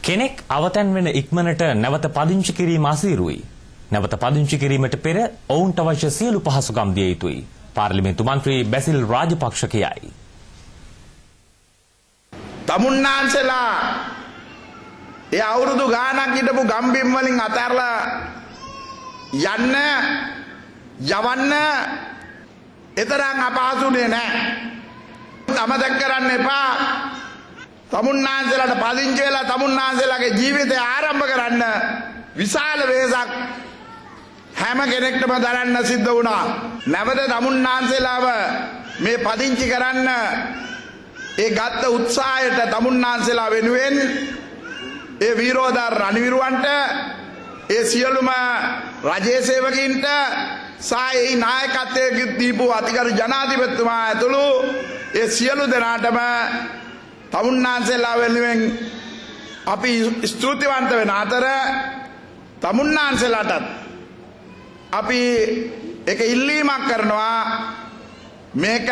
කෙනෙක් අවතැන් වෙන ඉක්මනට නැවත පදිංචි කිරීම අසීරුයි. නැවත පදිංචි කිරීමට පෙර ඔවුන්ට අවශ්‍ය සියලු පහසුකම් දිය යුතුයි. පාර්ලිමේන්තු මන්ත්‍රී බැසිල් රාජපක්ෂ කියයි. තමුන්නාන්සලා ඒ අවුරුදු ගාණක් හිටපු ගම්බිම් වලින් අතහැරලා යන්න යවන්න එතරම් අපහසුනේ නෑ. අමතක කරන්න එපා. තමුන්නාන්සලාට පදිංචි වෙලා තමුන්නාන්සලාගේ ජීවිතය ආරම්භ කරන්න විශාල වෙහසක් හැම කෙනෙක්ටම දරන්න සිද්ධ වුණා. නැවත තමුන්නාන්සලාව මේ පදිංචි කරන්න ඒ ගත්ත උත්සාහයට තමුන්නාන්සලා වෙනුවෙන් ඒ වීරෝදාර රණවිරුවන්ට, ඒ සියලුම රජයේ සේවකයින්ට සහ ඒ නායකත්වයේ දීපු අතිගරු ජනාධිපතිතුමා ඇතුළු ඒ සියලු දෙනාටම තමුන්නාන්සලා වෙනුවෙන් අපි ස්තුතිවන්ත වෙන අතර තමුන්නාන්සලාටත් අපි එක ඉල්ලීමක් කරනවා, මේක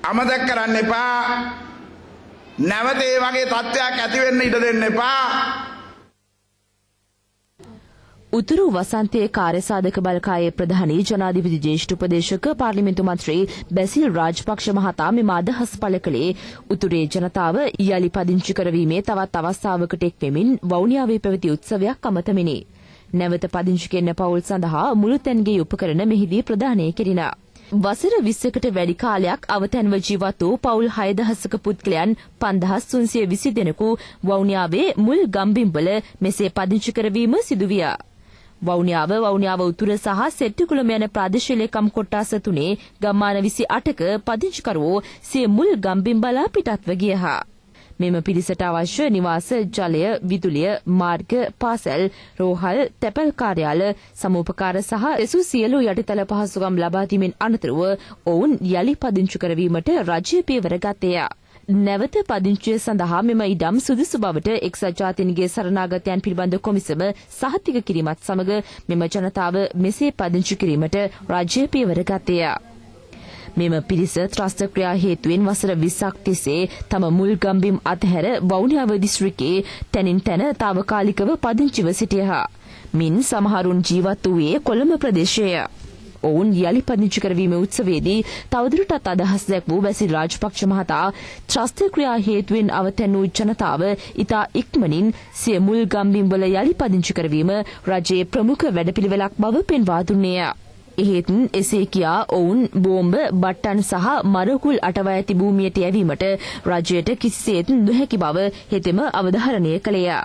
අමතක කරන්න එපා. නැවත ඒ වගේ තත්ත්වයක් ඇති වෙන්න ඉඩ දෙන්න එපා. උතුරු වසන්තයේ කාර්යසාධක බලකායේ ප්‍රධානී ජනාධිපති ජ්‍යෙෂ්ඨ උපදේශක පාර්ලිමේන්තු මන්ත්‍රී බැසිල් රාජපක්ෂ මහතා මෙම අදහස් පළ කළේ උතුරේ ජනතාව යලි පදිංචි කරවීමේ තවත් අවස්ථාවකට එක් වෙමින් වවුනියාවේ පැවති උත්සවයක් අමතමිනි. නැවත පදිංචි කෙරෙන පවුල් සඳහා මුළුතැන්ගේ උපකරණ මෙහිදී ප්‍රදානය කෙරින. වසර 20කට වැඩි කාලයක් අවතැන්ව ජීවත් වූ පවුල් 6000ක පුද්ගලයන් 5320 දෙනෙකු වවුනියාවේ මුල් ගම්බිම්වල මෙසේ පදිංචි කරවීම සිදුවිය. වවුනියාව, වවුනියාව උතුර සහ සෙට්ටිකුළම යන ප්‍රාදේශීය ලේකම් කොට්ටාස තුනේ ගම්මාන 28ක පදිංචිකරුවෝ සිය මුල් ගම්බිම් බලා පිටත්ව ගියහ. මෙම පිරිසට අවශ්‍ය නිවාස, ජලය, විදුලිය, මාර්ග, පාසල්, රෝහල්, තැපැල් කාර්යාල, සමුපකාර සහ එසු සියලු යටිතල පහසුකම් ලබා දීමෙන් අනතුරුව ඔවුන් යලි පදිංචි කරවීමට රජය පියවර ගත්තේය. නැවත පදිංචිය සඳහා මෙම ඉඩම් සුදුසු බවට එක්සත් ජාතීන්ගේ සරණාගතයන් පිළිබඳ කොමිසම සහතික කිරීමත් සමග මෙම ජනතාව මෙසේ පදිංචි කිරීමට රජය පියවර ගත්තේය. මෙම පිරිස ත්‍රස්ත ක්‍රියා හේතුවෙන් වසර 20ක් තිස්සේ තම මුල් ගම්බිම් අතහැර වවුනියාව දිස්ත්‍රික්කයේ තැනින් තැන තාවකාලිකව පදිංචිව සිටියහ. මින් සමහරුන් ජීවත් වූයේ කොළඹ ප්‍රදේශයේය. ඔවුන් යලි පදිංචි කරවීමේ උත්සවයේදී තවදුරටත් අදහස් දැක් වූ බැසිල් රාජපක්ෂ මහතා ත්‍රස්ත ක්‍රියා හේතුවෙන් අවතැන් වූ ජනතාව ඉතා ඉක්මනින් සිය මුල් ගම්බිම්වල යලි පදිංචි කරවීම රජයේ ප්‍රමුඛ වැඩපිළිවෙලක් බව පෙන්වා දුන්නේය. එහෙත් එසේ කියා ඔවුන් බෝම්බ, බට්ටන් සහ මරකුල් අටවා ඇති භූමියට යැවීමට රජයට කිසිසේත් නොහැකි බව හෙතෙම අවධාරණය කළේය.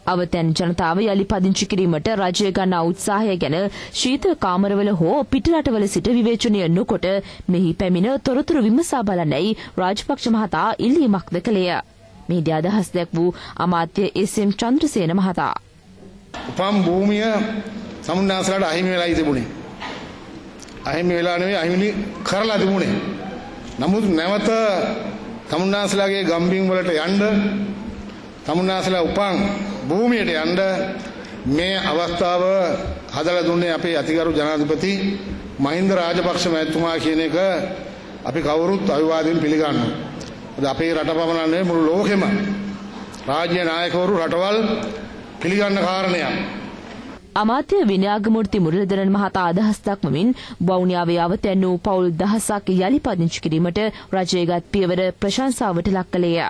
අවතැන් ජනතාව යලි පදිංචි කිරීමට රජය ගන්නා උත්සාහය ගැන ශීත කාමරවල හෝ පිටරටවල සිට විවේචනය නොකොට මෙහි පැමිණ තොරතුරු විමසා බලන්නයි රාජපක්ෂ මහතා ඉල්ලීමක්ද කළේය. මෙහිදී අදහස් දැක් වූ අමාත්‍ය එස්.එම්. චන්ද්‍රසේන මහතා උපන් භූමිය සමුන්නාසලට අහිමි වෙලායි තිබුණේ. අහිමි වෙලා නෙවෙයි, අහිමි කරලා තිබුණේ. නමුත් නැවත තමුන්නාසලාගේ ගම්බිම් වලට යන්න, තමුන්නාසලා උපන් භූමියට යන්න මේ අවස්ථාව හදලා දුන්නේ අපේ අතිගරු ජනාධිපති මහින්ද රාජපක්ෂ මහත්මයා කියන එක අපි කවුරුත් අවිවාදයෙන් පිළිගන්නවා. අද අපේ රට පමණ නෙවෙයි, මුළු ලෝකෙම රාජ්‍ය නායකවරු රටවල් පිළිගන්න කාරණයක්. අමාත්‍ය විනයාගමූර්ති මුරළීධරන් මහතා අදහස් දක්වමින් වවුනියාවේ අවතැන් වූ පවුල් 1000ක් යලි පදිංචි කිරීමට රජය ගත් පියවර ප්‍රශංසාවට ලක් කළේය.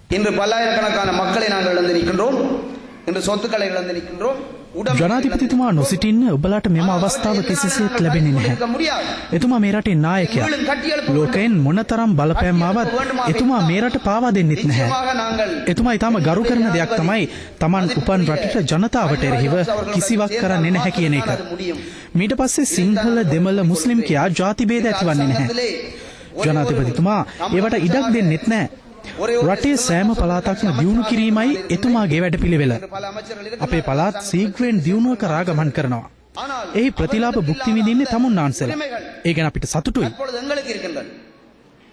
இன்று பல்லாயிரக்கணக்கான மக்களை நாங்கள் இழந்து நிற்கின்றோம். இன்று சொத்துக்களை இழந்து நிற்கின்றோம். ජනාධිපතිතුමා නොසිටින්න ඔබලාට මෙම අවස්ථාව කිසිසේත් ලැබෙන්නේ නැහැ. එතුමා මේ රටේ නායකයා. ලෝකයෙන් මොනතරම් බලපෑම් ආවත් එතුමා මේ රට පාවා දෙන්නෙත් නැහැ. එතුමා ඊටම ගරු කරන දෙයක් තමයි Taman උපන් රටට ජනතාවට එරෙහිව කිසිවක් කරන්නේ නැහැ කියන එක. මීට පස්සේ සිංහල, දෙමළ, මුස්ලිම් කියා ජාති භේද ඇතිවන්නේ නැහැ. ජනාධිපතිතුමා ඒවට ඉඩක් දෙන්නෙත් නැහැ. රටේ සෑම පළාතක්ම දියුණු කිරීමයි එතුමාගේ වැඩපිළිවෙල. අපේ පළාත් ශීඝ්‍රයෙන් දියුණුව කරා ගමන් කරනවා. එහි ප්‍රතිලාභ භුක්ති විඳින්නේ තමුන්නාන්සලා. ඒ ගැන අපිට සතුටුයි.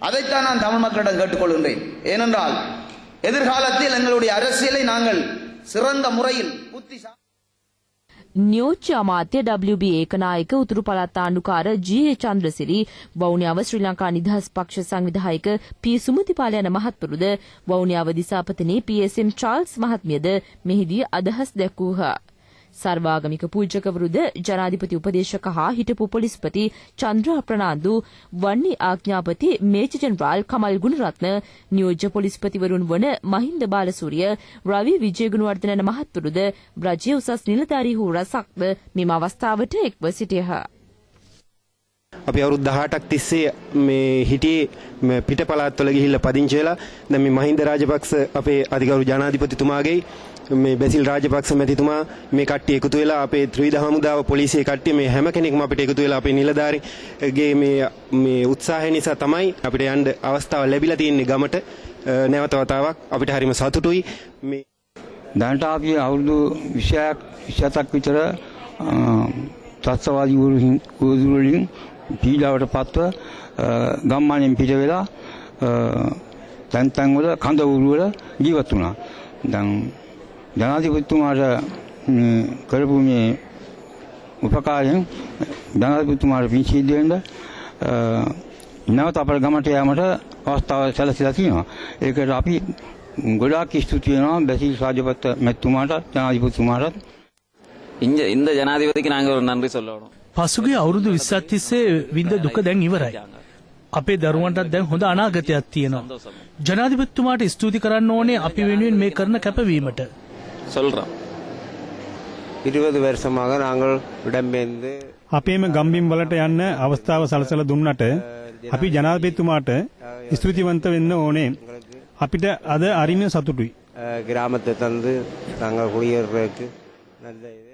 அதைத்தான் நான் தமிழ் மக்களிடம் கேட்டுக்கொள்கின்றேன். ஏனென்றால் எதிர்காலத்தில் எங்களுடைய அரசியலை நாங்கள் சிறந்த முறையில் புத்தி නියෝජ්‍ය අමාත්‍ය WB Ekanayake, උතුරු පළාත් ආණ්ඩුකාර ජී.ඒ. චන්ද්‍රසිරි, වවුනියාව ශ්‍රී ලංකා නිදහස් පක්ෂ සංවිධායක පී සුමතිපාල යන මහත්වරුද, වවුනියාව දිසාපතිනි පී.එස්.එම්. චාල්ස් මහත්මියද මෙහිදී අදහස් දැක්වූහ. සර්වාගමික පූජකවරුද ජනාධිපති උපදේශක හා හිටපු පොලිස්පති චන්ද්‍රා ප්‍රනාන්දු, වන්නි ආඥාපති මේජර් ජෙනරාල් කමල් ගුණරත්න, නියෝජ්‍ය පොලිස්පතිවරුන් වන මහින්ද බාලසූරිය, රවි විජයගුණවර්ධන යන මහත්වරුද රජයේ උසස් නිලධාරීහු රැසක්ද මෙම අවස්ථාවට එක්ව සිටියහ. අපි අවුරුදු 18ක් තිස්සේ මේ හිටියේ පිට පළාත්වල ගිහිල්ලා පදිංචි වෙලා. දැන් මේ මහින්ද රාජපක්ෂ අපේ අධිගරු ජනාධිපතිතුමාගේ මේ බැසිල් රාජපක්ෂ මැතිතුමා මේ කට්ටිය එකතු වෙලා අපේ ත්‍රිවිධ හමුදාව පොලිසිය කට්ටිය මේ හැම කෙනෙක්ම අපිට එකතු වෙලා අපේ නිලධාරීගේ මේ මේ උත්සාහය නිසා තමයි අපිට යන්න අවස්ථාව ලැබිලා තියෙන්නේ ගමට. නැවත වතාවක් අපිට හරිම සතුටුයි. මේ දැනට අපි අවුරුදු 20ක් 27ක් විතර ත්‍රස්තවාදී උවදුරු වලින් පීඩාවට පත්ව ගම්මානෙන් පිට වෙලා තැන් තැන් වල කඳ උරු වල ජීවත් වුණා. දැන් ජනාධිපතිතුමාට කරපු මේ උපකාරයෙන් ජනාධිපතිතුමාට පින් සිද්ධ වෙන්න නැවත අපේ ගමට යාමට අවස්ථාව සැලසීලා තියෙනවා. ඒකට අපි ගොඩාක් ස්තුති වෙනවා බැසිල් රාජපක්ෂ මැතිතුමාට, ජනාධිපතිතුමාට. இந்த ජනාධිපතිக்கு நாங்கள் ஒரு நன்றி சொல்லணும். පසුගිය අවුරුදු 20ක් තිස්සේ විඳ දුක දැන් ඉවරයි. අපේ දරුවන්ටත් දැන් හොඳ අනාගතයක් තියෙනවා. ජනාධිපතිතුමාට ස්තුති කරන්න ඕනේ අපි වෙනුවෙන් මේ කරන කැපවීමට. சொல்றோம். 20 வருஷமாக நாங்கள் இடம்பெயர்ந்து අපේම ගම්බිම් වලට යන්න අවස්ථාව සලසලා දුන්නට අපි ජනාධිපතිතුමාට ස්තුතිවන්ත වෙන්න ඕනේ. අපිට අද අරිම සතුටුයි. கிராமத்தை தந்து நாங்கள் குடியேறதுக்கு நல்ல இது.